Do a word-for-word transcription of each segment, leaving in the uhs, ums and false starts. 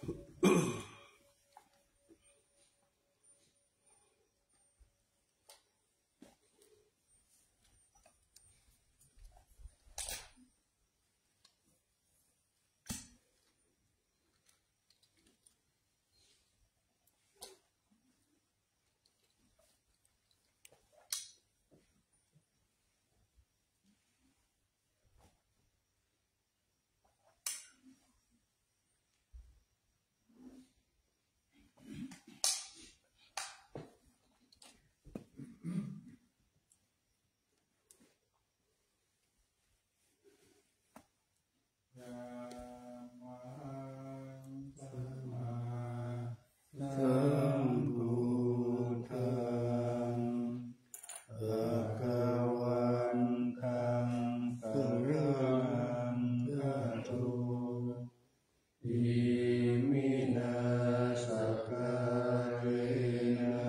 Buddhaṃ bhagavantaṃ saraṇaṃ gato. Iminā sakkārena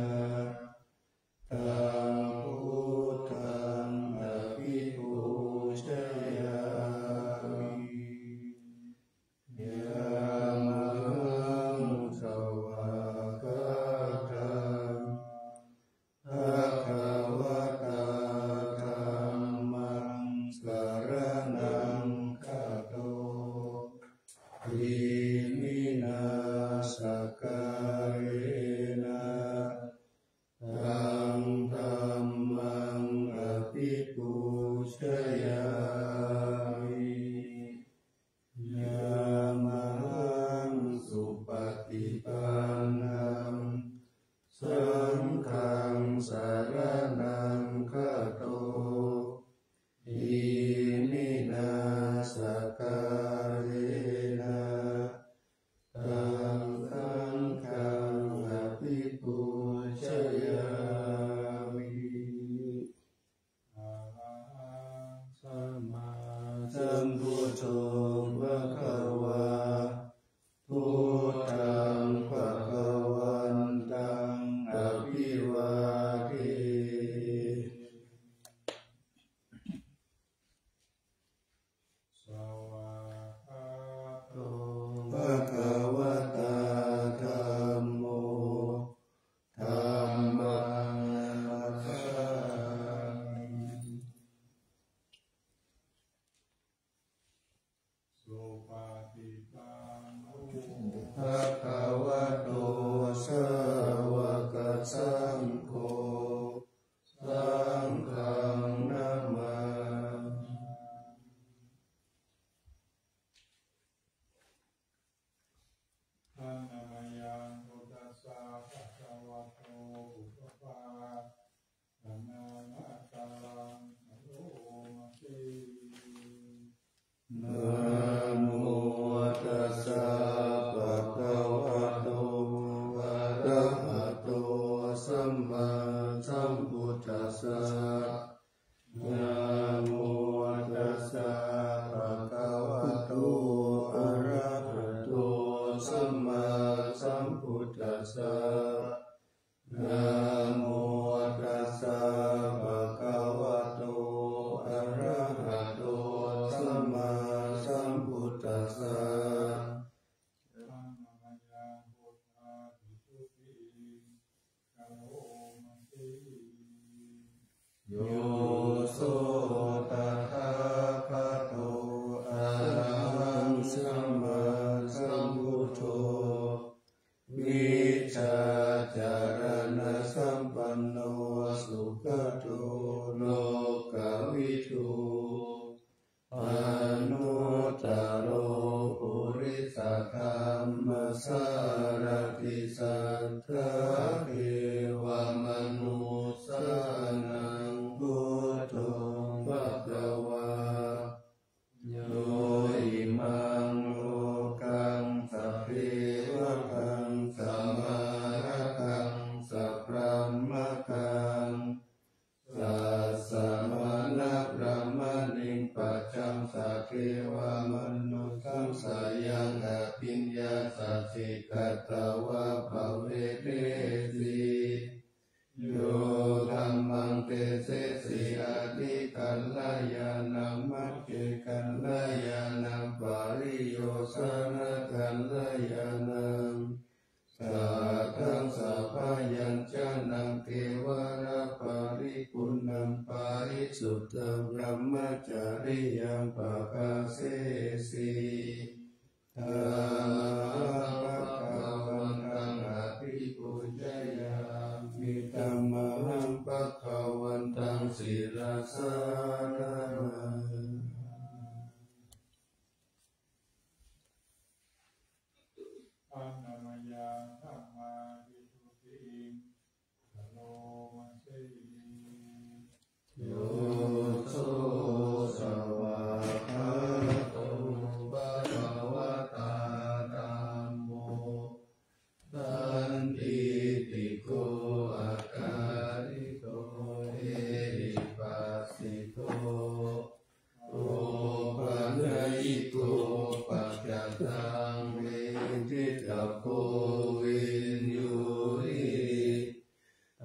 taṃ buddhaṃ abhipūjayāmi. Yamhaṃ svākkhātaṃ bhagavatā dhammaṃ saraṇaṃ gato. Iminā sakkārena taṃ dhammaṃ abhipūjayāmi. Yamhaṃ supaṭipannaṃ saṅghaṃ saraṇaṃ gato. Iminā sakkārena taṃ saṅghaṃ abhipūjayāmi. Arahaṃ sammāsambuddho bhagavā, buddhaṃ bhagavantaṃ abhivādemi. Svākkhāto bhagavatā dhammo, dhammaṃ namassāmi. Supaṭipanno bhagavato sāvakasaṅgho, saṅghaṃ namāmi. Handa mayaṃ buddhassa bhagavato pubbabhāganāmantaṃ karoma se. Namo tassa bhagavato arahato sammāsambuddhassa. Namo tassa bhagavato arahato sammāsambuddhassa. Namo tassa bhagavato arahato sammāsambuddhassa. Handa mayaṃ buddhavisuddhiṃ karoma se. Yo so tathāgato arahaṃ sammāsambuddho vijjācaraṇasampanno sugato lokavidū anuttaro purisadammasārathi satthā devamanussānaṃ buddho bhagavā. Yo imaṃ lokaṃ sadevakaṃ samārakaṃ sabrahmakaṃ sassamaṇabrāhmaṇiṃ pajaṃ sadevamanussappayaṃ abhiññāya sikkhitvā pavedesi. Yo dhammaṃ desesi adhikaraṇīyānaṃ, maggikaraṇīyānaṃ, pariyosānakaraṇīyānaṃ, cariyaṃ pakāsesi. Tamahaṃ bhagavantaṃ abhipūjayāmi. Tamahaṃ bhagavantaṃ sirasā namāmi. Annamayaṃ dhammavisuddhiṃ karomase. Yo so svākkhāto bhagavatā dhammo sandiṭṭhiko akāliko ehipassiko opanayiko paccattaṃ veditabbo viññūhi.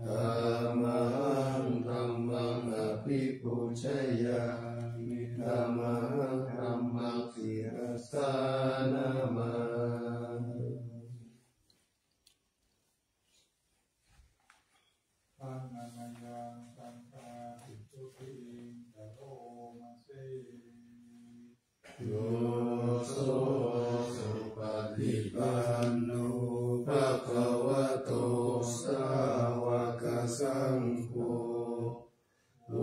Tamahaṃ dhammaṃ abhipūjayāmi. Tamahaṃ dhammaṃ sirasā namāmi. Annamayaṃ saṅghavisuddhiṃ karomase. Yo so supaṭipanno bhagavato sāvakasaṅgho,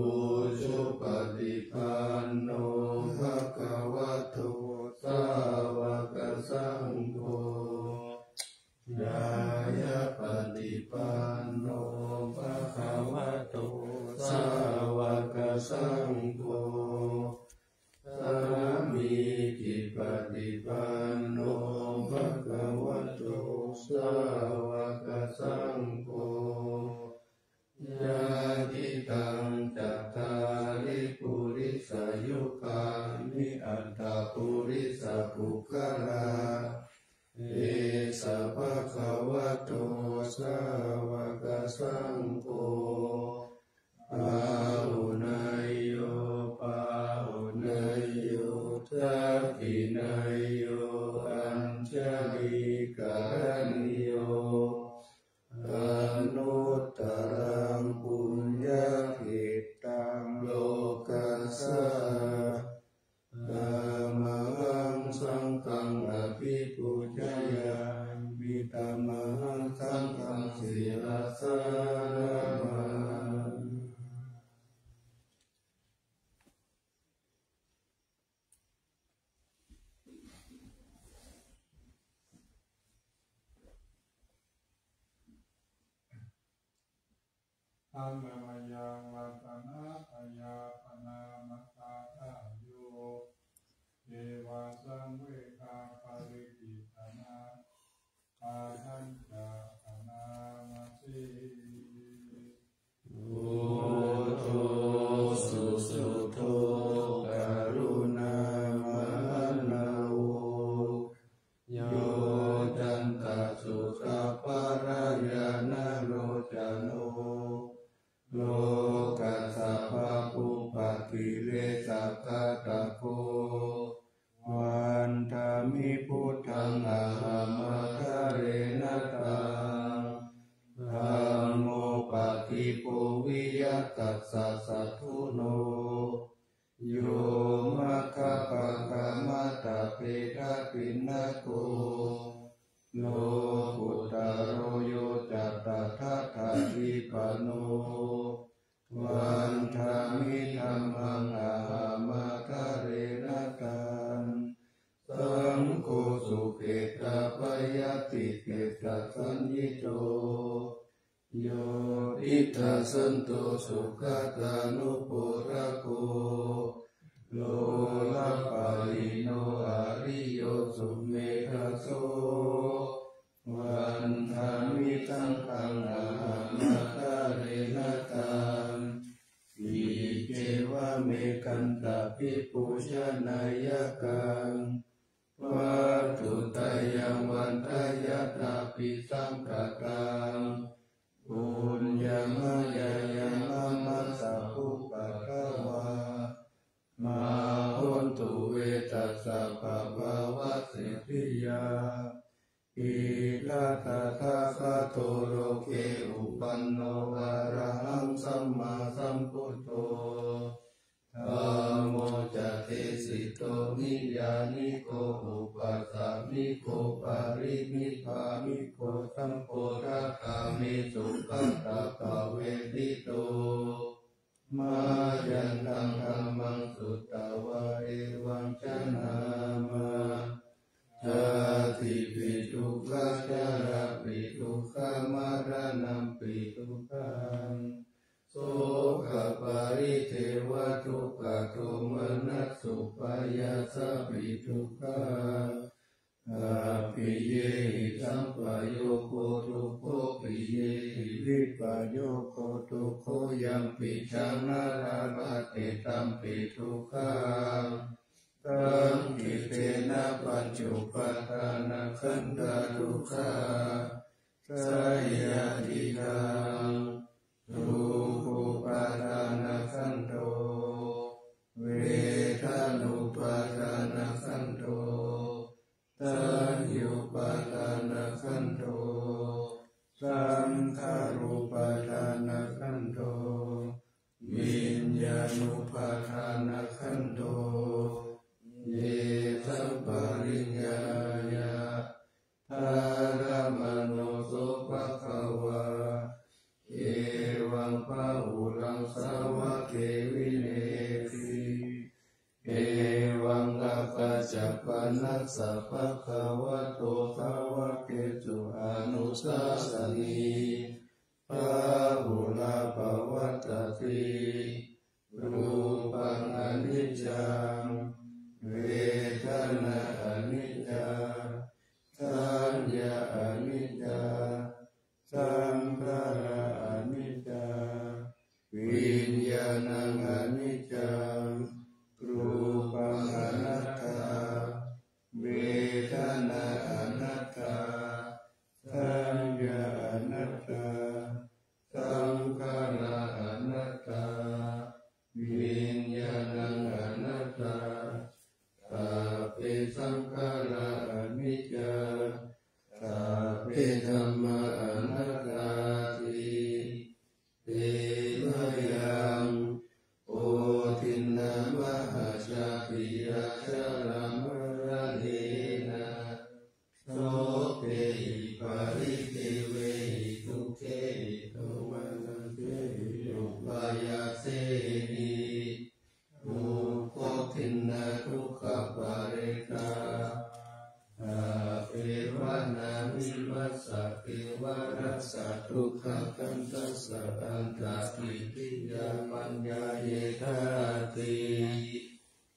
ujupaṭipanno bhagavato sāvakasaṅgho, ñāyapaṭipanno bhagavato sāvakasaṅgho, sāmīcipaṭipanno bhagavato sāvakasaṅgho, yadidaṃ cattāri purisayugāni aṭṭha purisapuggalā, esa bhagavato sāvakasaṅgho, āhuneyyo pāhuneyyo dakkhiṇeyyo añjalikaraṇīyo anuttaraṃ puññakkhettaṃ lokassā. Tamahaṃ saṅghaṃ abhipūjayāmi. Tamahaṃ saṅghaṃ sirasā namāmi. Annamayaṃ ratanattayabhaṇāma sādhāyo, devasāṃ vegaparittānā, ādañca bhaṇāma se. Buddho susuddho karuṇāmahaṇavo, yoccantasuddhaparayanalocano, lokassa pāpūpakilesaghātako, vandāmi buddhaṃ ahaṃ ādarena taṃ. Dhammo paṭipo viya tassa satthuno, yo maggapākamattabhedattiṇṇako, lokuttaro yo ca tathāgatipano, vandāmi dhammaṃ ahaṃ ādarena taṃ. Saṅgho sukhetappayatike sasaññito, yo tiṭṭhasanto sugatānupodako, lokapalinno ariyo sumedhaso, vandāmi saṅghaṃ ahaṃ ādarena taṃ. Iccevamekaṃ abhipūjanayaṃ kaṃ, vatthuttayaṃ vandayatthāpi saṅkhataṃ, puññaṃ mayā yaṃ amhāsakupaddavā, mā hontu ve tassa pabhavaseṭṭhiyā. Idha tathāgato loke uppannā arahaṃ sammāsambuddho, dhammo vā evaṃ janāma. Jātipi dukkhā, jarāpi dukkhā, maraṇampi dukkhaṃ, sokaparidevadukkhadomanassupāyāsāpi dukkhā, appiyehi sampayogo dukkho, piyehi vippayogo dukkho, yampicchaṃ na labhate tampi dukkhaṃ, saṅkhittena pañcupādānakkhandhā dukkhā. Seyyathidaṃ: dukkhupādānakkhandho, vedanupādānakkhandho, saññupādānakkhandho, saṅkhārupādānakkhandho, viññāṇupādānakkhandho. Ye saṃ pariññāya dhāramāno so bhagavā, evaṃ bahulaṃ sāvake vineyyati, evaṃ ākāsapaṇṇassa bhagavato sāvakesu anussāsanī, bahulā pavattati. Rūpaṃ aniccaṃ, vedanā aniccā, saññā aniccā, saṅkhārā aniccā, viññāṇaṃ aniccaṃ. Rūpaṃ anattā, vedanā anattā, saññā anattā, saṅkhārā anattā, viññāṇaṃ anattā. Sabbe saṅkhārā aniccā, sabbe dhammā anattāti. Tena yaṃ bodhinā mahāsākkhiyā jalamaggena, sokehi paridevehi dukkhehi domanassehi upāyāsehi, dukkhotti na dukkhaparetā. Abhevanā vimassa kevalassa dukkhakkhandhassa antakiriyā paññāyedhāti.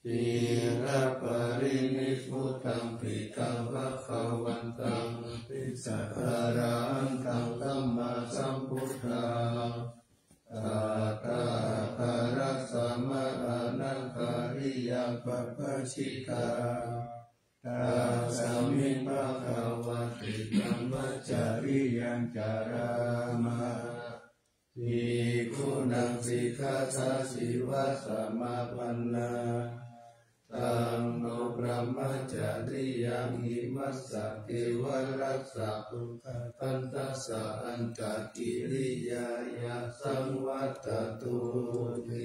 Ciraparinibbutampi taṃ bhagavantaṃ abhisatārahantaṃ sammāsambuddhaṃ, tathāgarassa mahānagariyaṃ pabbajitaṃ. Tasmiṃ bhagavati dhammacariyyaṃ carāma. Bhikkhūnaṃ sikkhāsīlā samāpannā, taṃ no brahmacariyaṃ imassa kevalassa dukkhakkhandhassa antakiriyāya saṃvattatu ti.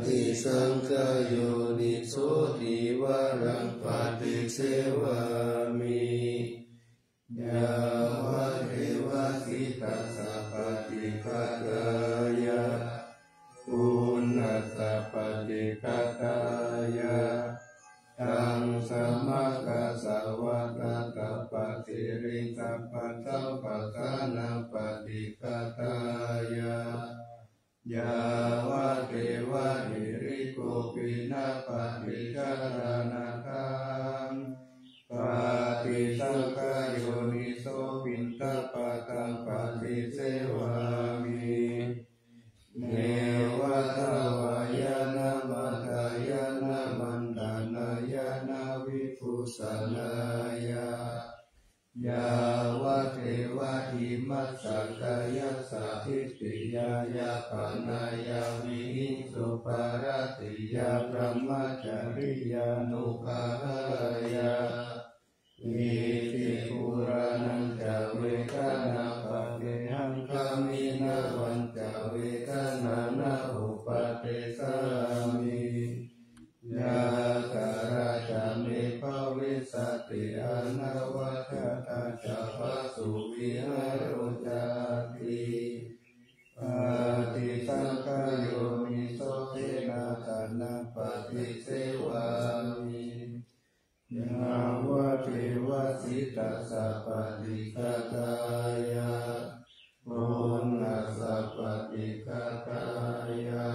Paṭisaṅkhā yoniso dvivaraṃ paṭisevāmi, yāvadeva cittassa paṭighātāya, puṇhassa paṭighātāya, taṃsamakasavātātapasiriṃsapasamphassānaṃ paṭighātāya, yāvadeva hirikopinapaṭicchādanatthaṃ. Paṭisaṅkhā yoniso piṇḍapātaṃ paṭisevāmi, neva davāya na madāya na maṇḍanāya na vibhūsanāya, yāvadeva imassa kāyassa ṭhitiyā yāpanāya vihiṃsuparatiyā brahmacariyānuggahāya, iti purāṇañca vedanapaṭighaṃ khāmi navañca vedanā na uppādessāmi, yātrā ca me bhavissati anava Sapaṭighātāya, phuṇhassa paṭighātāya,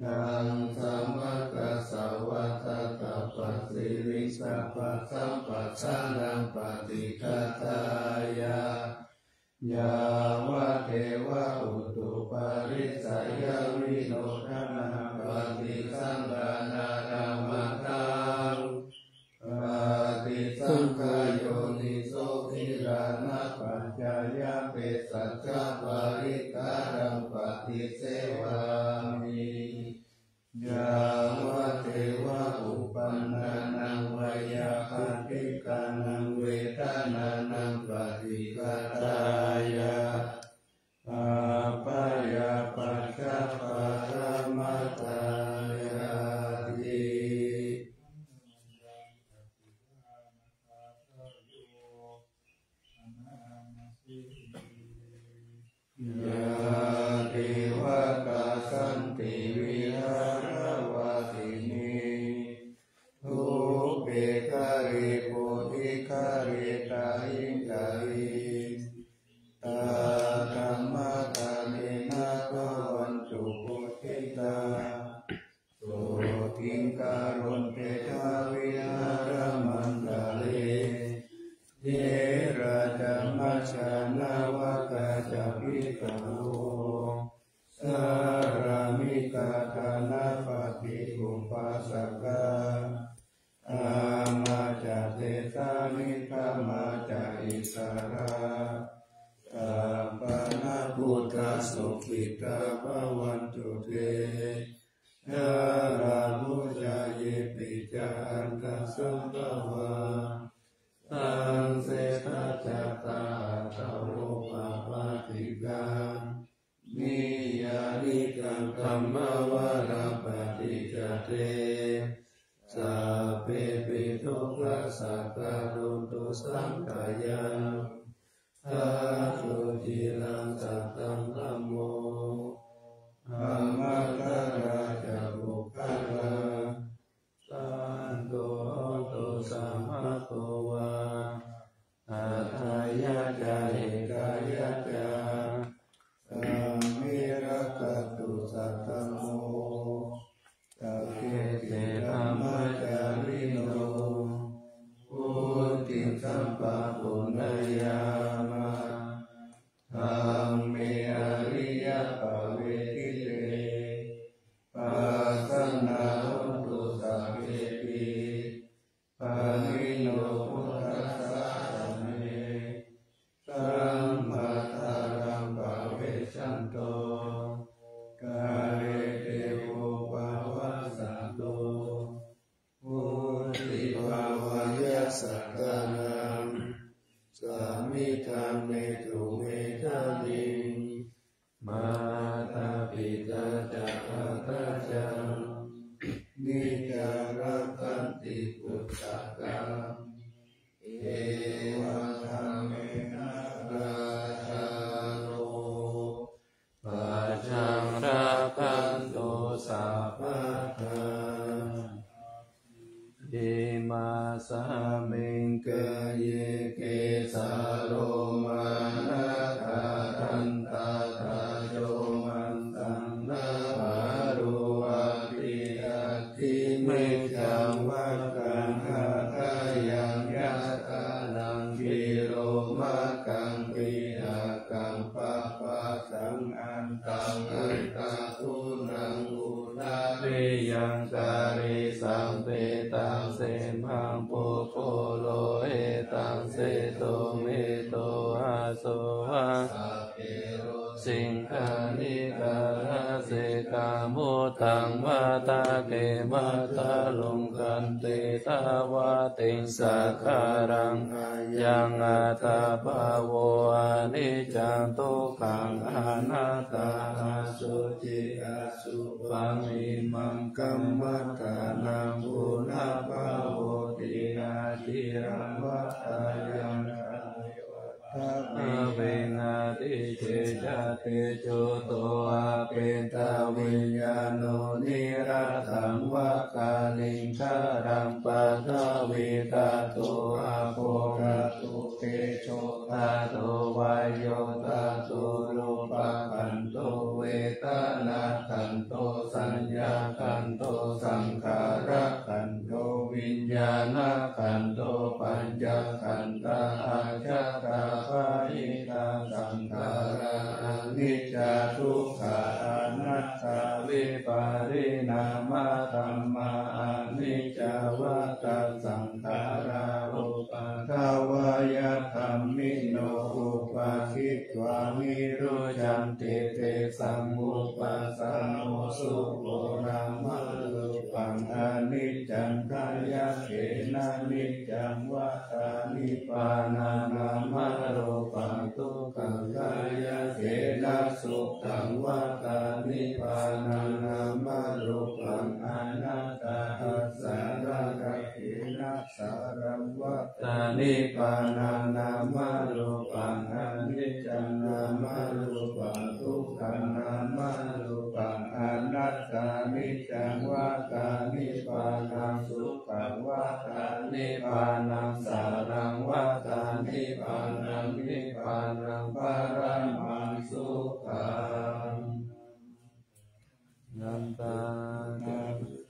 dhammacakkassavatthatapasiriṃsapasamphassānaṃ paṭighātāya, yāvadeva utuparissayavinodanapaṭisallānārāmatthaṃ, paṭisaṅkhā yoniso gilānapaccayabhesajjaparikkhāraṃ paṭisevāmi, yāvadeva uppannānaṃ veyyābādhikānaṃ vedanānaṃ paṭighātāya, abyāpajjhaparamatāyāti. Yā devatā santi vihāravāsinī, thūpe ghare bodhighare tahiṃ tahiṃ, tā dhammadānena bhavantu pūjitā, sotthiṃ karontedha vihāramaṇḍale, therā ca majjhā navakā ca bhikkhavo, sārāmikā dānapatī upāsakā, gāmā ca desā nigamā ca issarā, sappāṇabhūtā sukhitā bhavantu te. Jalābujā yepi ca aṇḍasambhavā, saṃsedajātā athavopapātikā, niyyānikaṃ dhammavaraṃ paṭicca te, sabbepi dukkhassa karontu saṅkhayaṃ. Ṭhātu ciraṃ sataṃ dhammo, dhammaddharā ca puggalā, santo hotu samaggo va, atthāya ca hitāya ca. Dhammi rakkhatu saddhammo, sakketti dhammacārino, vuḍḍhiṃ sampāpuṇeyyāma, dhamme ariyappavedite. Pasannā hontu sabbepi, pāṇino buddhasāsane. Sammā dhāraṃ pavecchanto, kāle devo pavassatu, vuḍḍhibhāvāya sattānaṃ, samiddhaṃ netu medaniṃ. Mātā pitā ca atrajaṃ, niccaṃ rakkhanti puttakaṃ, evadhammena rājāno, pajaṃ rakkhantu sabbadā. Imāsmiṃ kāye kesā lomā nakhā dantā taco maṃ saṃ nahārū aṭṭhī aṭṭhimajjhaṃ vakkaṃ hadayaṃ yataraṃ pilomakam piṭakaṃ papphāsaṃ antaṃ antā bhuṇaṃ udariyaṃ karīsaṃ petaṃ semhaṃ pubbu lohitaṃ seṭṭho medo aso va siṅghāṇikā rājikā muttaṃ vātake matthaluṅ khantītā vātiṃ sakāraṃ ayaṃ attabhāvo aniccaṃ dukkhaṃ anattā asuci asubhaṃ imaṃ kammadānaṃ punabbhavoti na ciraṃ vata yaṃ dhammehi natthi se jāti juto apetaviññāṇo niratthaṃ va kaliṅgaraṃ paṭhaviṃ dhātu apo dhātu dhātu, vāyo dhātu, rūpakhandho, vedanākhandho, saññākhandho, saṅkhārakhandho, viññāṇakhandho, pañcakkhandhā. Ajjhattā bahiddhā saṅkhārā aniccā dukkhā anattā vipariṇāmadhammā. Aniccā vata saṅkhārā uppādavayadhammino, uppajjitvā nirujjhanti, tesaṃ vūpasamo sukho. Nāmarūpaṃ aniccaṃ, khayyaṭṭhena niccaṃ, vattānipānaṃ. Nāmarūpaṃ dukkhaṃ, khayyaṭṭhena sukhaṃ, vattānipānaṃ. Nāmarūpaṃ anattā, assaraṃ, rakkheṇassaraṃ, vattānipānaṃ. Nāmarūpaṃ aniccaṃ, nāmarūpaṃ dukkhaṃ, nāmarūpaṃ anattā, niccaṃ, vattānipānaṃ, sukhaṃ, vattānipānaṃ, saraṃ, vattānipānaṃ, nibbānaṃ, paramaṃ sukhaṃ. Nanda.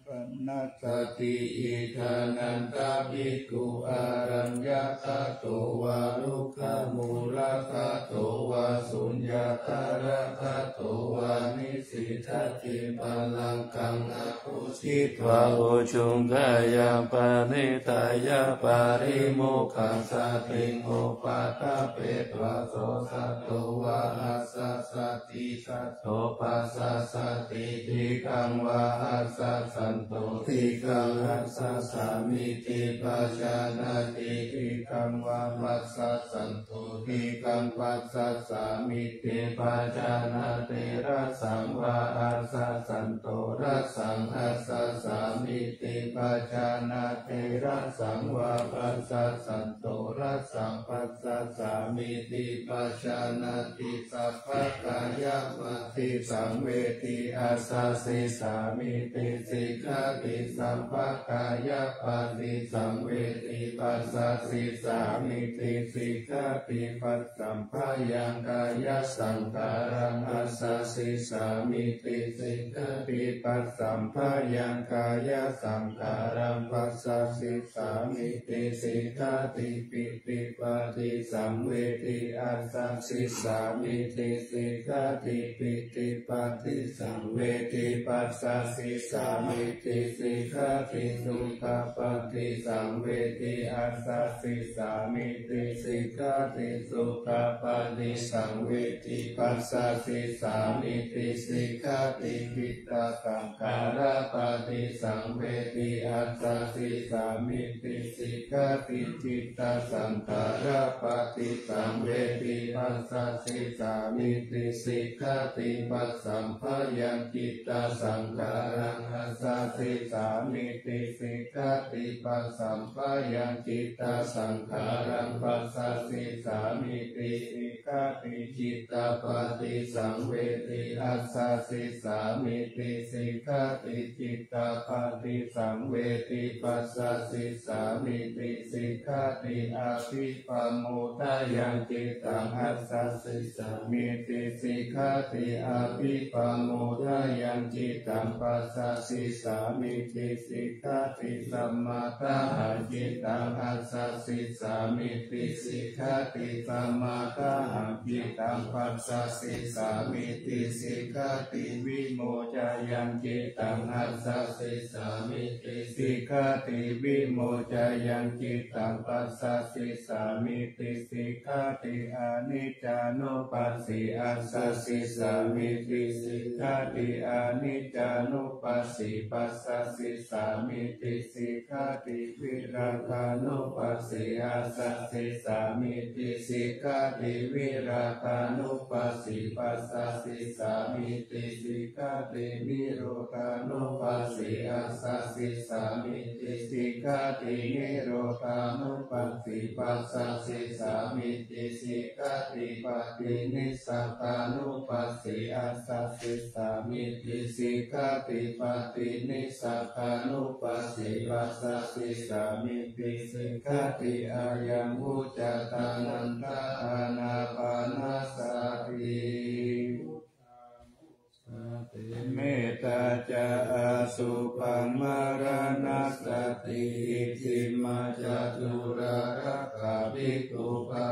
Panasati. Idha nanda bhikkhu araññagāto vā rukkhamūlagāto vā suññatāraṃ gatvā nisīdati, pālakaṃ abhujitvā ujuṃ kāyaṃ paṇidhāya parimukhasatiṃ upaṭṭhapetvā, so saddho vā assasati, saddho passassati, dīghaṃ vā assassanto, dīghaṃ assassamiti pajānāti, dīghaṃ vā passassanto, dīghaṃ passassamiti pajānāti, hrasaṃ vā assassanto, hrasaṃ assassamiti pajānāti, hrasaṃ vā passassanto, hrasaṃ passassamiti pajānāti. Sabbakāyapaṭisaṃvedi assasissāmiti sikkhati, sabbakāyapaṭisaṃvedi passasissāmiti sikkhati, passamphayaṃ kāyasaṅkhāraṃ assasissāmiti sikkhati, passamphayaṃ kāyasaṅkhāraṃ passasissāmiti sikkhati, pītipaṭisaṃvedi assasissāmiti sikkhati, pītipaṭisaṃvedi passasissāmiti sikkhati, sukhapaṭisaṃvedi assasissāmiti sikkhati, sukhapaṭisaṃvedi passasissāmiti sikkhati, cittasaṅkhārapaṭisaṃvedi assasissāmiti sikkhati, cittasaṅkhārapaṭisaṃvedi passasissāmiti sikkhati, passamphayaṃ cittasaṅkhāraṃ assasissāmiti sikkhati, passamphayaṃ cittasaṅkhāraṃ passasissāmiti sikkhati, cittapaṭisaṃvedi assasissāmiti sikkhati, cittapaṭisaṃvedi passasissāmiti sikkhati, abhippamodayaṃ cittaṃ assasissāmiti sikkhati, abhippamodayaṃ cittaṃ passasissāmiti sikkhati, samādahaṃ cittaṃ assasissāmiti sikkhati, samādahaṃ cittaṃ passasissāmiti sikkhati, vimocayaṃ cittaṃ assasissāmiti sikkhati, vimocayaṃ cittaṃ passasissāmiti sikkhati, aniccānupassī assasissāmiti sikkhati, aniccānupassī passasissāmiti sikkhati, virāgānupassī assasissāmiti sikkhati, virāgānupassī passasissāmiti sikkhati, nirodhānupassī assasissāmiti sikkhati, nirodhānupassī passasissāmiti sikkhati, paṭinissagānupassī assasissāmiti sikkhati, paṭinissagānupassī passasissāmiti sikkhati. Ayaṃ vuccatā nanda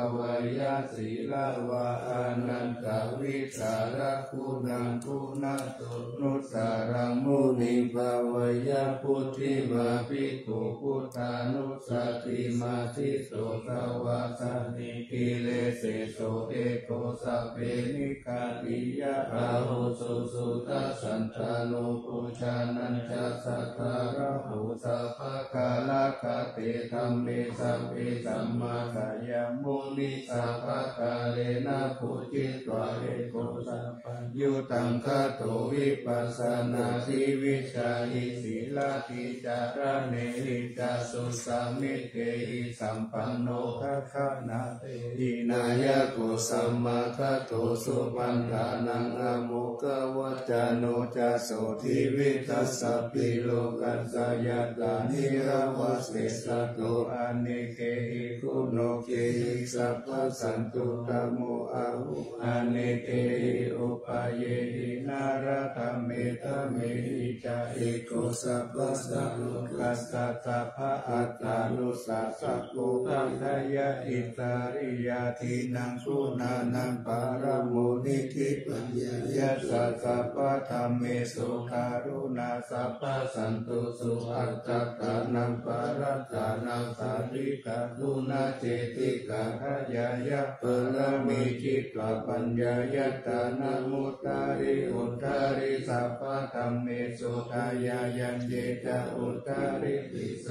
bhāveyya sīlavā anantavītaragūṇaguṇāto nussaraṃ muniṃ bhāveyya buddhimān bhikkhu buddhānussatimatthito savāsanikilesesotthero sabbe nikkhatiyā ahuso suddhasandāno pujānañca saddharāhu sabbakārakate dhamme sabbe samādaya muni sabbakālena pūjitvā eko sabbaññutaṅgato vipassanādivijjāhi sīlādicāraṇehi ca susamitehi sampanno gaganate hi nāyako samāgato supaṇṇānaṃ āmokavacano ca sotthi vidassāpi lokassa yattha nirvāsesato anekehi guṇokehi sabbasantuttamo āhu anekehi upayehi nāraddhametthamehi ca eko sabbañño lokassa sabba attanussāsako atthāya itthariyādīnaṃ guṇānaṃ paramo niddhi paññāya ca sabbadhammesu karuṇā sabbasantosu attattānaṃ parattānaṃ parittaguṇacetikadhāyāya pāramī jitva paññāya dānamuttari uttari sabbadhammesu dhāyāya ye ca uttari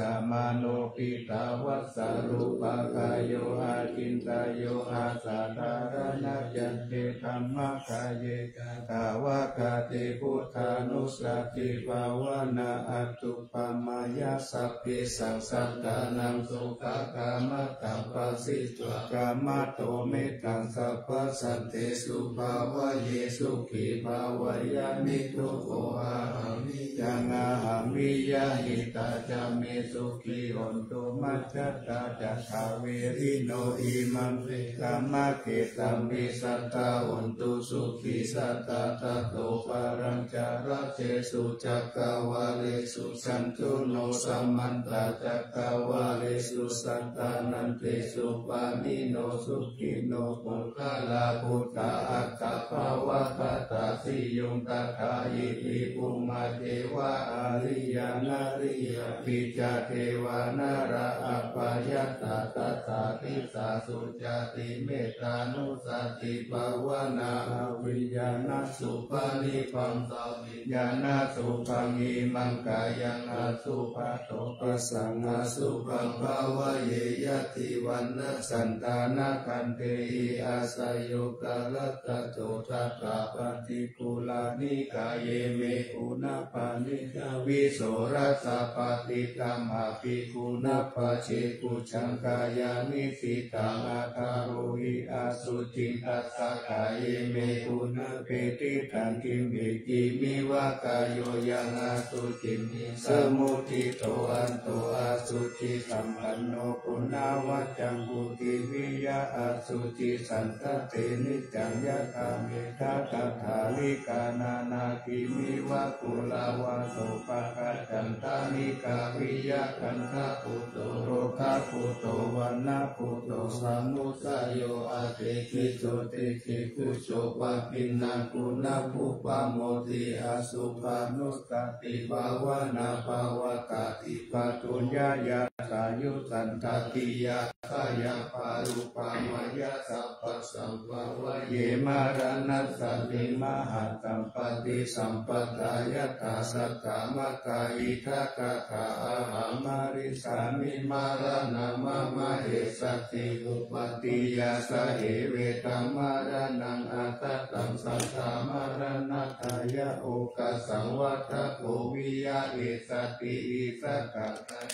samāno piṭṭhāvassa rūpakāyo acintayyo asaddharaṇā yante dhammakāye kathāvakate buddhānussatibhāvanā atthu pamāya sabbesaṃ sattānaṃ sukhakammataṃ phasitvā kammato mettaṃ sabbasantesu bhāvaye sukhī bhāveyya niddukkho ahaṃ viyyaṃ ahaṃ viyyaṃ hitā ca me sukhī hontu majjhattā ca dāverino imaṃ me kammakkhettaṃ me sadā hontu sukhī sadā tato palañca rajesu cakkavāḷesu cañño no samantā cakkavāḷesu sattanantesu pāṇino sukhino puggalā buddhā atta bhavagatā siyuṃ tathā iti bhummā ceva ariyā nariyā pi ca devā nalā apayantaṃ tathā disā sucati mettānussatibhāvanā avijjānasubhānibhaṃ saviññānasubhaṃ imaṃ kāyaṃ asubhato passaṃ asubhaṃ bhāvaye ñātivaṇṇaṃ santānakantena āsayo kālattato tathā paṭi kullāni kāye me guṇapāṇino visorasā patiṭṭhāmappi guṇapāje kujaṃ kāyāni sitaṃ aṭṭharohi asuciṃ tassa kāye me guṇapetiṭṭhaṃ kimmhi kimmiva kāyo yaṃ asuciṃ nisammuṭṭhito hanto asucisampanno guṇavaccaṃ puthiviya asucisaṅkhate niccaṃ yathā me ṭhātakadālikā nānākimmiva kulavā sopāga cantalikkā viya gaṇḍakuṭo rogākuṭo vaṇṇakuṭo samudayo atthi kiso tisi kuso paggiṇṇaṃ guṇabhu pamodati asubhanussatibhāvanā pavattati bhaddhuññayasayuttaṃ tatiyā bhayapārupamāya sabbasaṃ bhāvaye maraṇassanti mahāsampatti sampadā yathā saddhammattha idha gathā ahaṃ marissāmi maraṇaṃ mama essati uppattiyā sahevedaṃ maraṇaṃ athataṃ saddamaraṇatthāya okāsaṃ vata ko viya essati issatā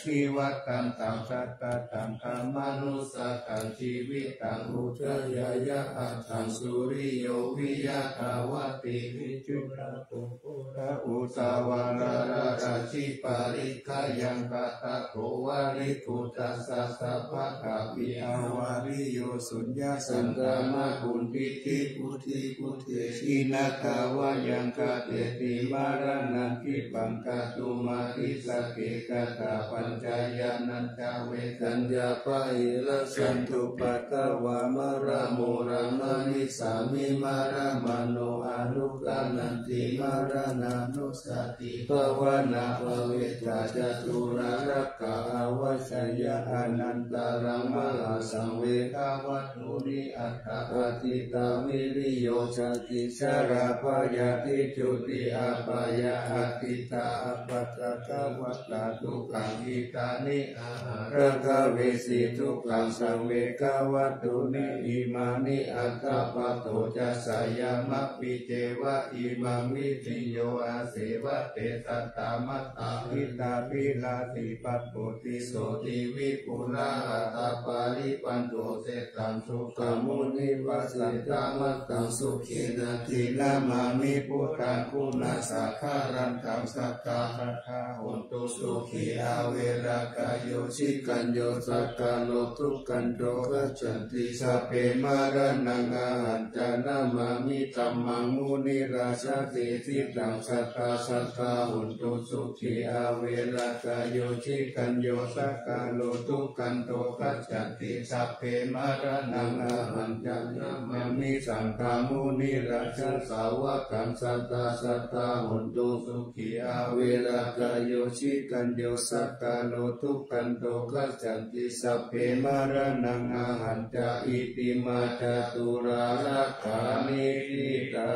nivattantaṃ sattataṃ dhammanussataṃ jīvitaṃ udayāya aṭṭhaṃsu riyo viya dhavati vicuddhapū ura uddhavalārajī parikkhāyaṃ kaṭṭhako valībhutasāsa pāthaviya valiyo suññā santānā kuntīti buddhi buddhesi na dvāyaṃ kateti maraṇaṃ khippaṃ kātumatthi sakke. Kaṭṭhapañca yānañca vedaññā bahirajjhattupaddavā marā moraṃ manissāmi marā mano anukkhaṇatthi maraṇānussatibhāvanā pavetā ca turārākā āvajjeyya anantaraṃ mahāsaṃvegavatthūni aṭṭha atītā viriyo jāti jarā byādhi juti apāyā atītā appaṭikavatā dukkhā iddhāni āhāragāvesi dukkhasaṃvegavatthūni imāni aṭṭha paṭo ca sayampi ceva imaṃ viriyo āsevatte sattamattā hitābhilāsī pabbujjhi sotthiṃ vipulā attapparipaṇṇo seṭṭhaṃ sukhamunim vajjitamattam sukhena dinamāmi buddhaguṇasaṅgharatnaṃ sadā sadā hontu sukhī averā kayo cikañño sakkaro dukkanto gacchanti sabbe maraṇaṃ ahañca namāmi dhammaṃ munirājadesitaṃ sadā sadā hontu sukhī averā kayo cikañño sakkaro dukkanto gacchanti sabbe maraṇaṃ ahañca namāmi saṅghaṃ munirājasāvakaṃ sadā sadā hontu sukhī averā kayo cikañño sakkaro dukkanto gacchanti sabbe maraṇaṃ ahañca. Itimā ca turārākā niṭṭhitā.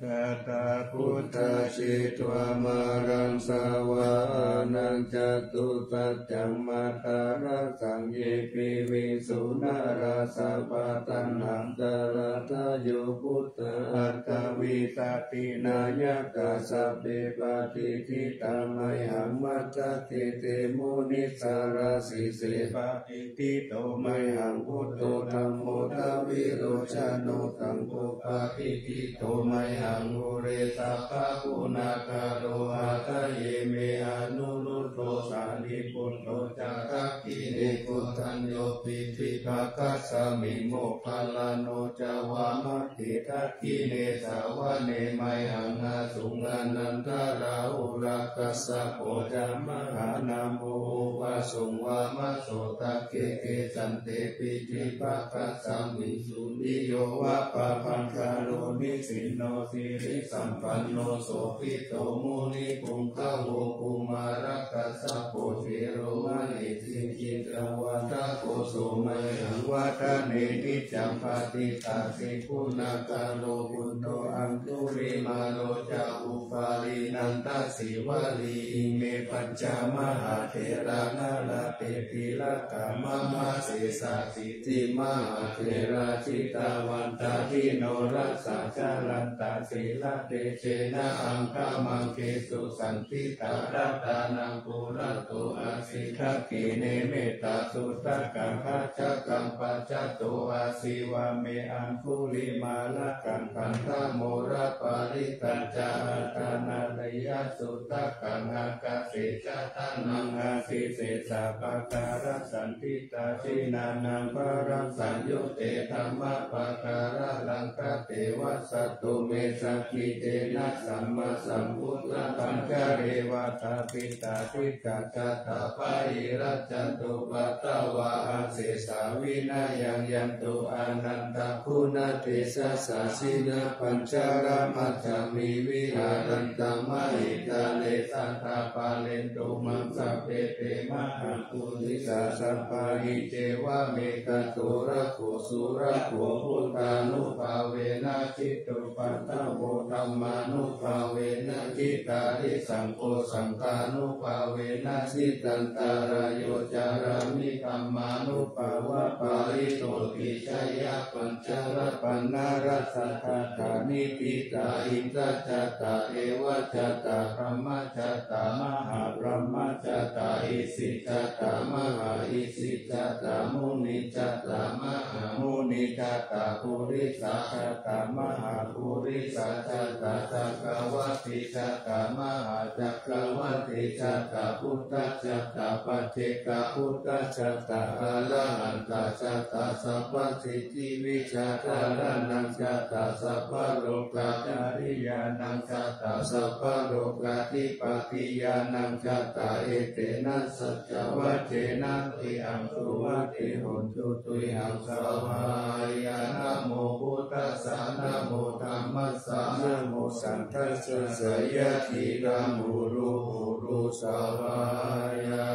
Gatā buddhā jetvā māraṃ savāhanaṃ catusaccāmatarasaṃ ye piviṃsu narāsabhā. Taṇhaṅkarādayo buddhā aṭṭhavīsati nāyakā sabbe patiṭṭhitā mayhaṃ matthake te munissarā. Sīse patiṭṭhito mayhaṃ buddho dhammo dvilocano saṅgho patiṭṭhito mayhaṃ ure sabbaguṇākaro. Hadaye me anurud dho sārīputto ca dakkhiṇe koṇḍañño piṭṭhibhāgasmiṃ moggallāno ca vāmake. Dakkhiṇe savane mayhaṃ āsuṃ ānandarāhulā kassapo ca mahānāmo ubhāsuṃ vāmasotake. Kesante piṭṭhibhāgasmiṃ suriyo va pabhaṅkaro nisinno sirisampanno sobhito munipuṅgavo. Kumārakassapo thero mahesī cittavādako so mayhaṃ vadane niccaṃ patiṭṭhāsi guṇākaro. Puṇṇo aṅgulimālo ca upālī nandasīvalī ime pañca mahātherā nalāṭe tilakā mama. Sesāsīti mahātherā jitavantā jinorasā jalantā sīlatejena aṅgamaṅgesu saṇṭhitā. Ratanaṃ purato āsi dakkhiṇe mettasuttakaṃ dhajaggaṃ pacchato āsi vāme aṅgulimālakaṃ. Khandhamoraparittañca āṭānāṭiyasuttakaṃ ākāse chadanaṃ āsi sesā pākārasaṇṭhitā. Jinā naṃ balaṃ saṃyutte dhammapākāralaṅ kate vasato me sakiccena samasambhūtapañjare. Vātapittādisañjātā bāhirajjhattupaddavā asesā vinayaṃ yantu anantaguṇatejasā. Jinapañjaramajjhamhi viharantaṃ mahītale sadā pālentu maṃ sabbe te mahā purisāsabhā. Iccevamekato rakkho surakkho buddhānubhāvena jitupaddavo dhammānubhāvena jitārisaṅgho saṅghānubhāvena jitantarāyo carāmi dhammānubhāvapālito. Tiss jaya pañcala panārakkhakkhaddha niṭṭhitā inda jātā deva jātā brahma jātā mahābrahma jātā isi jātā mahā isi jātā muni jātā mahāmuni jātā purisa jātā mahāpurisa jātā cakkavatti jātā mahācakkavatti jātā buddha jātā paccekabuddha jātā arahantā jātā sabbasiddhivijjādharaṇaṃ jātā sabbalokācariyānaṃ jātā sabbalokādhipatiyānaṃ jātā etena saccavajjena tuyhaṃ suvatthi hotu tuyhaṃ svāhāya. Namo buddhassa, namo dhammassa, namo saṅghassa, jayasiddhi hotu hotu svāhāya.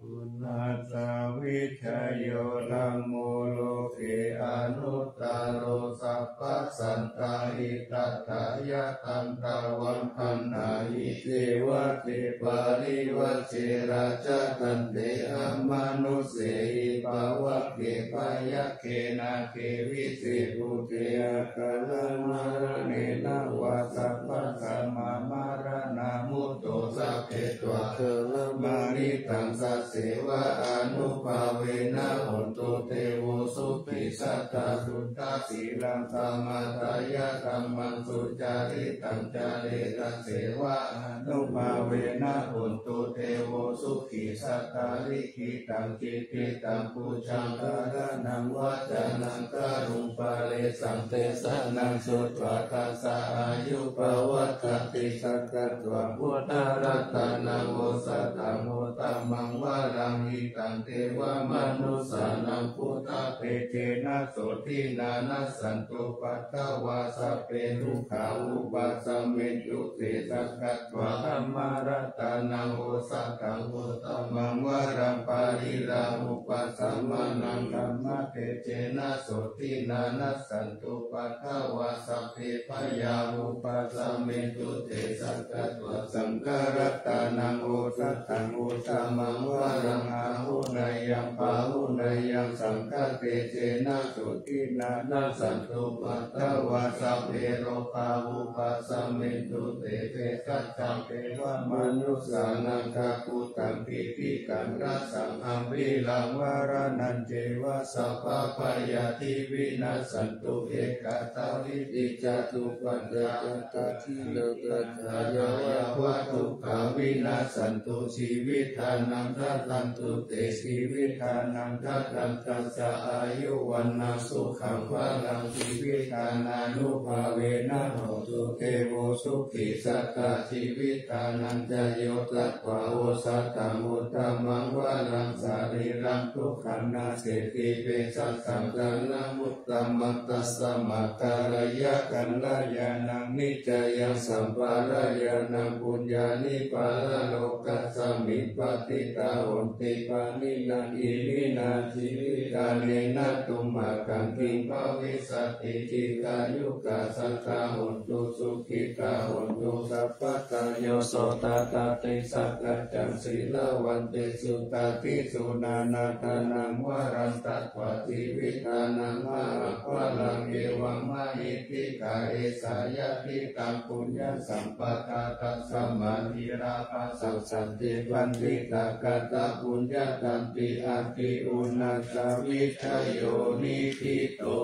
Uṇhassa vijayo dhammo loke anuttaro sabbasattahitatthāya. Taṃ tvaṃ vandāmi devate parivaje rājadaṇḍe amanussehi pavagge byagghe nāge vise bhūte akālamaraṇena vā sabbasmā maraṇā mutto sabbe tvā kalamāritaṃ sasevā ānubhāvena hontu devo sukhī sadā suddhasīlaṃ samādāya dhammaṃ sucaritaṃ care sasevā ānubhāvena hontu devo sukhī sadā likhitaṃ cintitaṃ pūjaṃ dhāraṇaṃ vācanaṃ kāruṃ paresaṃ desanaṃ sutvā dasa āyu pavaḍḍhanti. Sakkatvā buddharatanaṃ osathaṃ uttamaṃ varaṃ hitaṃ devamanussānaṃ buddhatejena sotthinā nassantupaddavā sabbe dukkhā vūpasamentu te. Sakkatvā dhammaratanaṃ osathaṃ uttamaṃ varaṃ pariḷāhūpasamanaṃ dhammatejena sotthinā nassantupaddavā sabbe bhayā vūpasamentu te. Sakkatvā saṅgharatanaṃ osathaṃ uttamaṃ varaṃ āhuneyyaṃ pāhuneyyaṃ saṅghatejena sotthinā nassantupaddavā sabbe rogā vūpasamentu te. Bhejavajjena devamanussānaṃ kakuttaṃ piṭikaṃ rasaṃ ambhīraṃ varaṇañceva sabbabhayādi vinassantu. Ekadā vidhijā cupaddavā katā dīnā katā bhayā yāva dukkhā vinassantu jīvitdānaṃ dadantu te. Jīvitdānaṃ dadantassa āyu vaṇṇaṃ sukhaṃ balaṃ jīvitdānānubhāvena hotu devo sukhī sadā. Jīvitdānañca yo datvā osathaṃ uttamaṃ varaṃ sarīraṃ dukkhānaṃ seti bhesajaṃ jhānamu ttamaṃ. Tasmā kālāya kalyāṇaṃ nicayaṃ sampādayānaṃ puññāni paralokasmiṃ patiṭṭhā honti pāṇinā. Iminā jīvitdānena tumhākaṃ kiṃ bhavissati? Dīghāyukā sadā hontu sukhitā hontu sabbadā. Yo sotthātati sakkaccaṃ sīlavantesu tatthi suṇānādānaṃ varaṃ datvā jīvitdānaṃ mahapphalaṃ. Evaṃ mahiddhikā esā yadidaṃ puññasampatā tasmā dhīrā bhāsassanti paṇḍitā katapuññatā ti. Atthi uṇhassa vijayo niṭṭhito.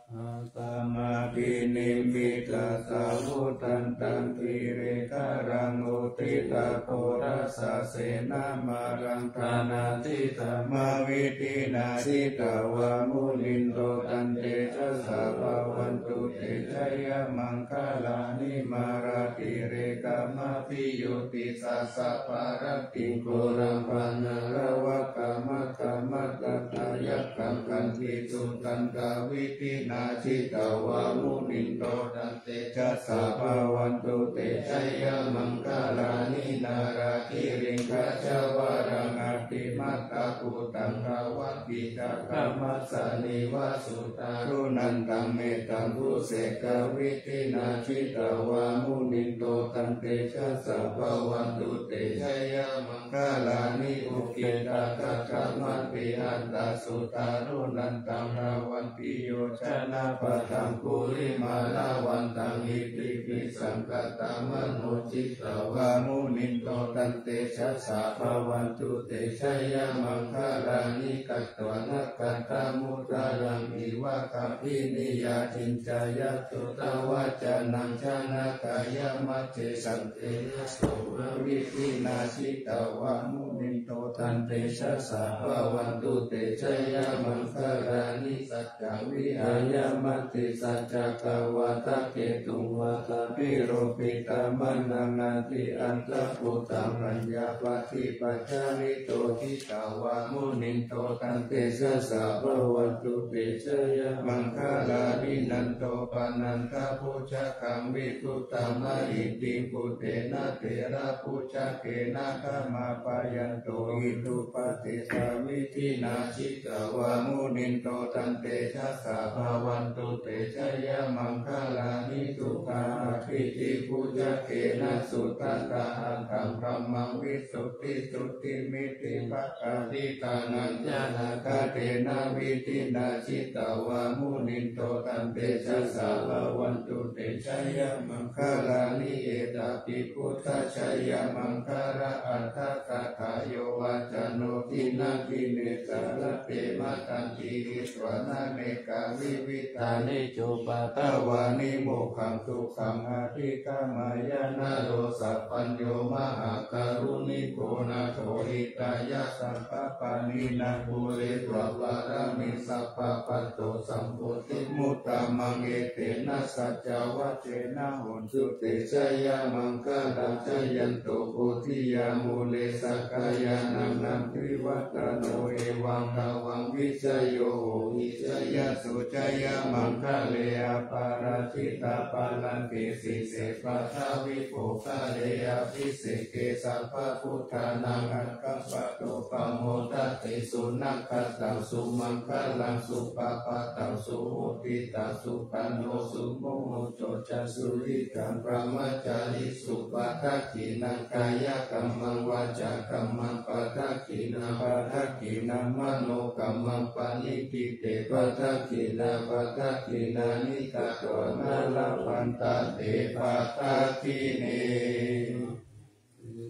Sabbasmābhinimmitasāvudhantaṃ girigajaṃ uditaghorasasenamāraṃ dānādidhammavidhinā jitavā munindo tantejasā bhavatu te jayamaṅgalāni. Mārātirekamabhiyujjhitasabbarattiṃ ghorampanāḷavakamakkhamathaddhayakkhaṃ khantīsudantavidhinā jitavā munindo tantejasā bhavatu te jayamaṅgalāni. Nāḷāgiriṃ gajavaraṃ Atimattabhūtaṃ dāvaggicakkamasanīva sudāruṇantaṃ mettambusekavidhinā jitavā munindo tantejasā bhavatu te jayamaṅgalāni. Ukkhittakhaggamatihatthasudāruṇantaṃ dhāvantiyojanapathaṅgulimālavantaṃ iddhībhisaṅkhatamano jitavā munindo tantejasā bhavatu te jayamaṅgalāni. Katvāna kaṭṭhamudaraṃ iva gabbhinīyā ciñcāya duṭṭhavacanaṃ janakāyamajjhe santena somavidhinā jitavā munindo tantejasā bhavatu te jayamaṅgalāni. Saccaṃ vihāya matisaccakavādaketuṃ vādābhiropitamanaṃ atiandhabhūtaṃ paññāpadīpajalito jitavā munindo tantejasā bhavatu te jayamaṅgalāni. Nandopanandabhujagaṃ vibudhaṃ mahiddhiṃ puttena therabhujagena damāpayanto iddhūpadesavidhinā jitavā munindo tantejasā bhavatu te jayamaṅgalāni. Duggāhadiṭṭhibhujagena sudaṭṭhahatthaṃ brahmaṃ visuddhijutimiddhibakābhidhānaṃ ñāṇāgadena vidhinā jitavā munindo tantejasā bhavatu te jayamaṅgalāni. Etāpi buddhajayamaṅgalaaṭṭhagāthā yo vācano dinadine sarate matandī hitvānanekavividhāni cupaddavāni mokkhaṃ sukhaṃ adhigameyya naro sapañño. Mahākāruṇiko nātho hitāya sabbapāṇinaṃ pūretvā pāramī sabbā patto sambodhimuttamaṃ. Etena saccavajjena hotu te jayamaṅgalaṃ. Jayanto bodhiyā mūle sakyānaṃ nandivaḍḍhano evaṃ tvaṃ vijayo hohi jayassu jayamaṅgale. Aparājitapallaṅke sīse paṭhavipokkhare abhiseke sabbabuddhānaṃ aggappatto pamodati. Sunakkhattaṃ sumaṅgalaṃ supabhātaṃ suhuṭṭhitaṃ sukhaṇo sumuhutto ca suyiṭṭhaṃ brahmacārisu. Padakkhiṇaṃ kāyakammaṃ vācākammaṃ padakkhiṇaṃ padakkhiṇaṃ manokammaṃ paṇidhī te padakkhiṇā padakkhiṇāni katvāna labhantatthe padakkhiṇe.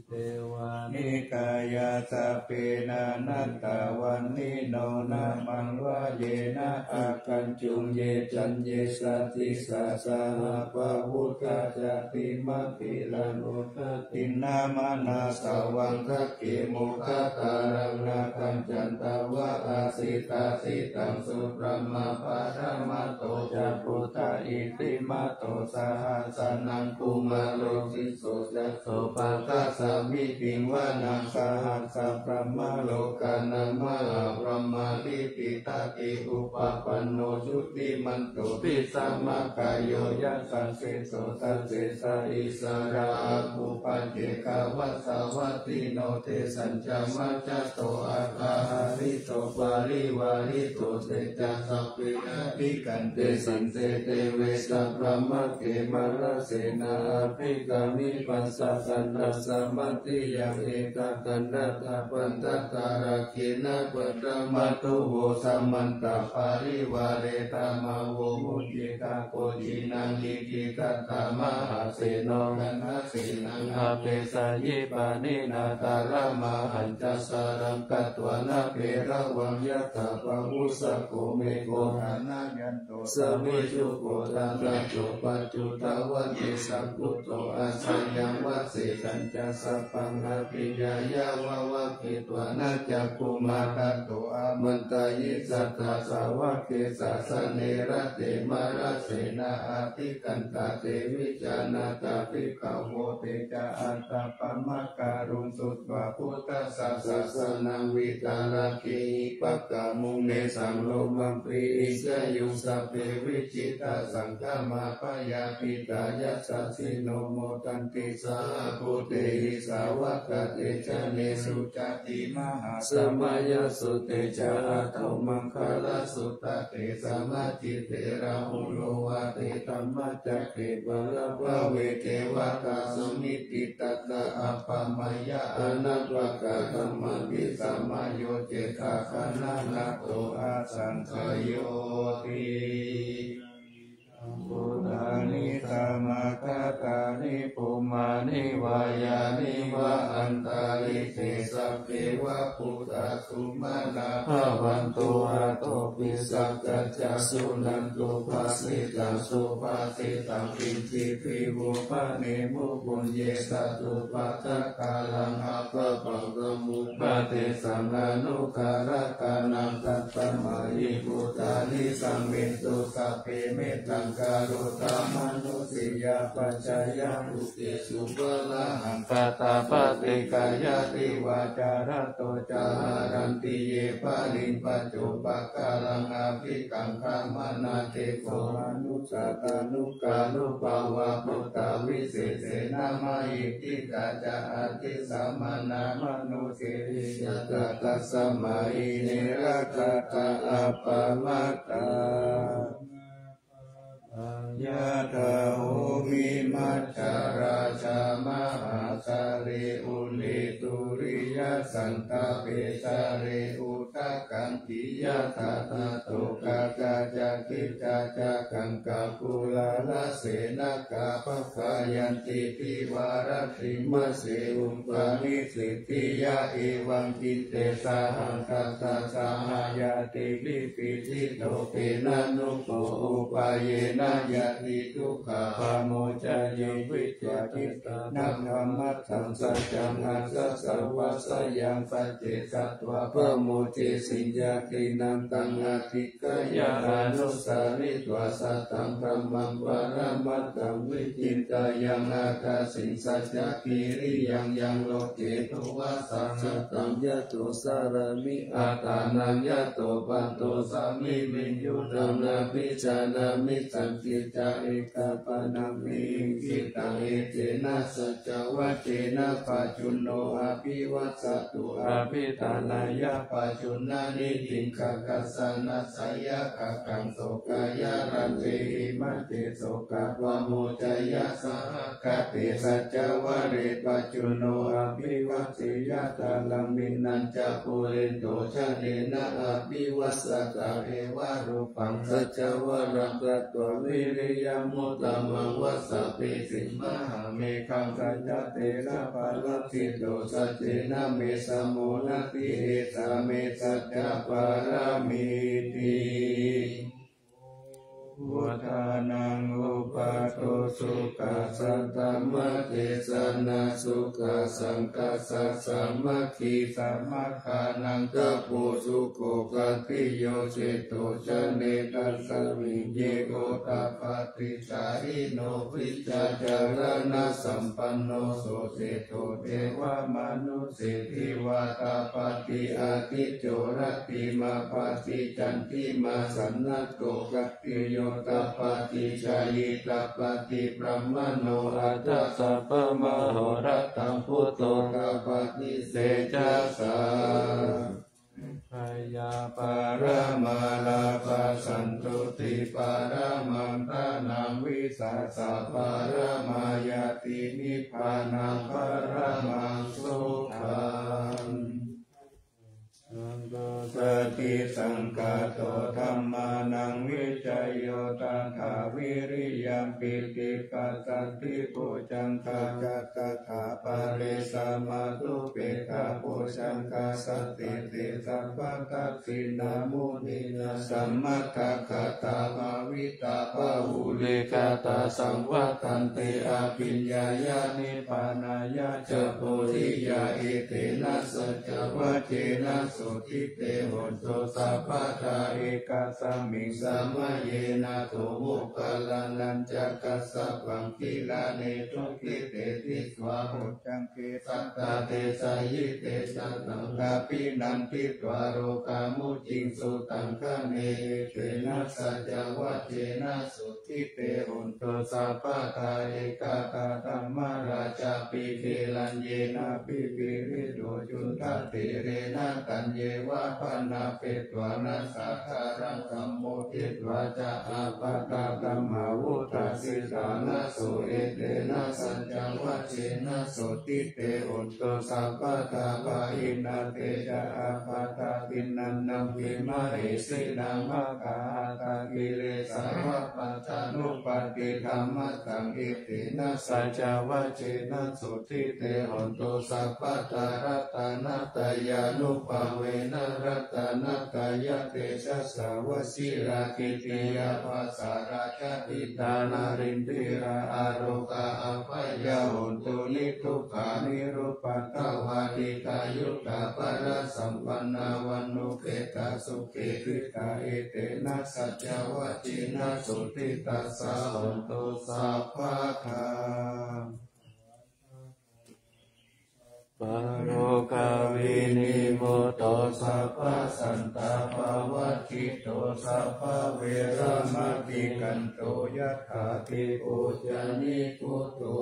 Devā nikāyā sabbe nānattavaṇṇino nāmanvayena āgañchuṃ. Ye caññe sadisā saha pavutthajāti matiladdho dakkhiṇāma nāsavaṃ dake moggallānaṃ nāgaṃ candaṃva asitātitaṃ subrahmabhaddamāto ca puttā iddhimato saha sanaṅkumāro tisso ca sopāga samitiṃ vanaṃ. Sahassabrahmalokānaṃ mahābrahmābhitiṭṭhati upapanno jutimanto bhismākāyo yasassi so. Dasettha issarā āgū paccekavasavattino tesañca majjhato aṭṭhahārito parivārito te ca sabbe abhikkante saṇṭhete vessabhammake mārasenā abhikkāmi. Passa kaṇhassa mandiyaṃ ekakandattha pattadhārāgena paṭhamādo vo samantā parivāretā mā vo muñcittha koci naṃ iti tattha mahāseno kaṇhasenaṃ apesayi pāṇinā talamāhañca saraṃ katvāna bheravaṃ yathā pāvussako megho. Thanayanto savijjuko tadā so paccudāvatti saṅkuddho asayaṃvase. Tañca sabbaṃ abhiññāya vavakkhitvāna cakkhumā tato āmantayi satthā sāvake sāsane rate mārasenā abhikkantā te vijānātha bhikkhavo. Te ca ātappamakaruṃ sutvā buddhassa sāsanaṃ vītarāgehi pakkāmuṃ nesaṃ lomampi iñjayuṃ. Sabbe vijitasaṅgāmā bhayātītā yasassino modanti saha bhūtehi sāvakā te janesutāti. Mahāsamayasutte ca ātaū maṅgalasūtake samācite rāhulo vācedhammacakke pālabhave devatā samitiṭṭhantā āgamanā anappakanā. Tamhāpi samāyocetha gaṇhatha asaṅkhayoti. Bhūtāni samāgatāni bhummāni vā yāni va antalikkhe sabbe va bhūtā sumanā bhavantu athopi sakkacca suṇantu bhāsitaṃ. Subhāsitaṃ kiñcipi vū bhaṇemu puññe satupakkakaraṃ appapaṃ samu padesaṃ anukaratanaṃ. Tasmā hi bhūtā nisāmethu sabbe mettaṃ karotha mānusiyā pajāya bhūtesu pāṇānaṃ tathāpattikayatīva. Carato ca haranti ye baliṃ paccupakkaraṃ abhikaṅkhamānā te kho manussā tanukārūpā va bhūtā visesena mahiddhikā ca addisāmaṇā mānusī viññātā tasmā hi ne rakkhatha appamattā. Yathā bhūmi majjhā rājā mahāsāgare ullī tuliyā santape jale udakaṃ khiyatha thato gaṅgā ca khittā ca gaṅgā pūrāṇasenakā pavhayanti divā rattimasi upanisitiyā. Evaṃ diṭṭhe sahassatā sahayā tiṇhī pi thito tena nuppo upāyena yadi dukkhā pamuccaye vijjati. Taṃ dhammaṭṭhaṃ saccaṃ ajjhattha vassayā sacce katvā pamucce siññati. Nantaṃ adhikkāya anusaritvā sataṃ dhammaṃ paramatthaṃ vicintayāma. Attasaṃ saccakiriyaṃ yaṃ loke dovasā sataṃ yato carāmi attānaṃ yato patto sami viññū taṃ nabhijānāmi. Santi ca ekapadanīhi cittaṃ etena saccavajjena paccuno abhivassatu abhiṭhānāya paccunnanītiṃ kakkassa nassāya khaggaṃ sokāya rājehi majjhe sokā pamuccāya saha gate saccavajje paccuno abhivassati. Yātrāyaṃ bhikkhūnañca pūrentu janaṃ abhivassatā evarūpaṃ saccavajjena katvā viriyamuttamaṃ vassa pītiṃ mahāmeghasā ca tejapālasito saccena me samo natthi esā me saccapāramīti. Buddhānaṃ uppādo sukhā saddhammadesanā sukhā saṅghassa sāmaggī samaggānaṃ tapo sukho. Khattiyo seṭṭho janetasmiṃ ye ottappaṭicāyino vijjācaraṇasampanno so seṭṭho devamanu ssī divā tapati ādicco rattimābhāti candimā sannaddho. Khattiyo tapati jhāyī tapati brāhmaṇo atha sabbamahorattaṃ buddho tapati tejasā. Jayapārama lābha santuṭṭhi pāramaṃ dhanaṃ vissāsa pāramā ñāti nibbāna pāramaṃ sukhaṃ. Saṅgho satisaṅkhāto dhammānaṃ vicayo tathā viriyampīti passaddhi bojjhaṅgā ca tathāpare samādhupekkhabojjhaṅgā satiṭṭhi sabbadassinā muninā sammadakkhātā bhāvitā bahulīkatā saṃvattanti abhiññāya nibbānāya ca bodhiyā. Etena saccavajjena sotthi te hontu sabbadā. Ekasmiṃ samaye nātho moggallānañca kassapaṃ gilāne dukkhite disvā bojjhaṅge satta desayi. Te ca taṃ abhinanditvā rogā mucciṃsu taṅkhaṇe. Etena saccavajjena sotthi te hontu sabbadā. Ekadā dhammarājāpi gelaññenābhipīḷito yuttatthirena taññeva bhaṇāpetvāna sādaraṃ sammoditvā ca ābādhā tamhā vuṭṭhāsi ṭhānaso. Etena saccavajjena sotthi te hontu sabbadā. Pahīnā te ca ābādhā tiṇṇannampi mahesinaṃ maggāhatakilesā va pattānuppattidhammataṃ. Etena saccavajjena sotthi te hontu sabbadā. Ratanattayānubhāvena ratanattayatejasā vajirakkhittiyā pākārajjitā narīndirā arogā abyādā hontu nidukkhā nirupaddavā dīghāyukā balasampannā vaṇṇuppetā sukhī dīghā. Etena saccavajjena sotthi tassa hontu sabbadā. Paro ka vinimutto sabbasantāpavajjito sabbaveramatikkanto yathā te pūjanīputo.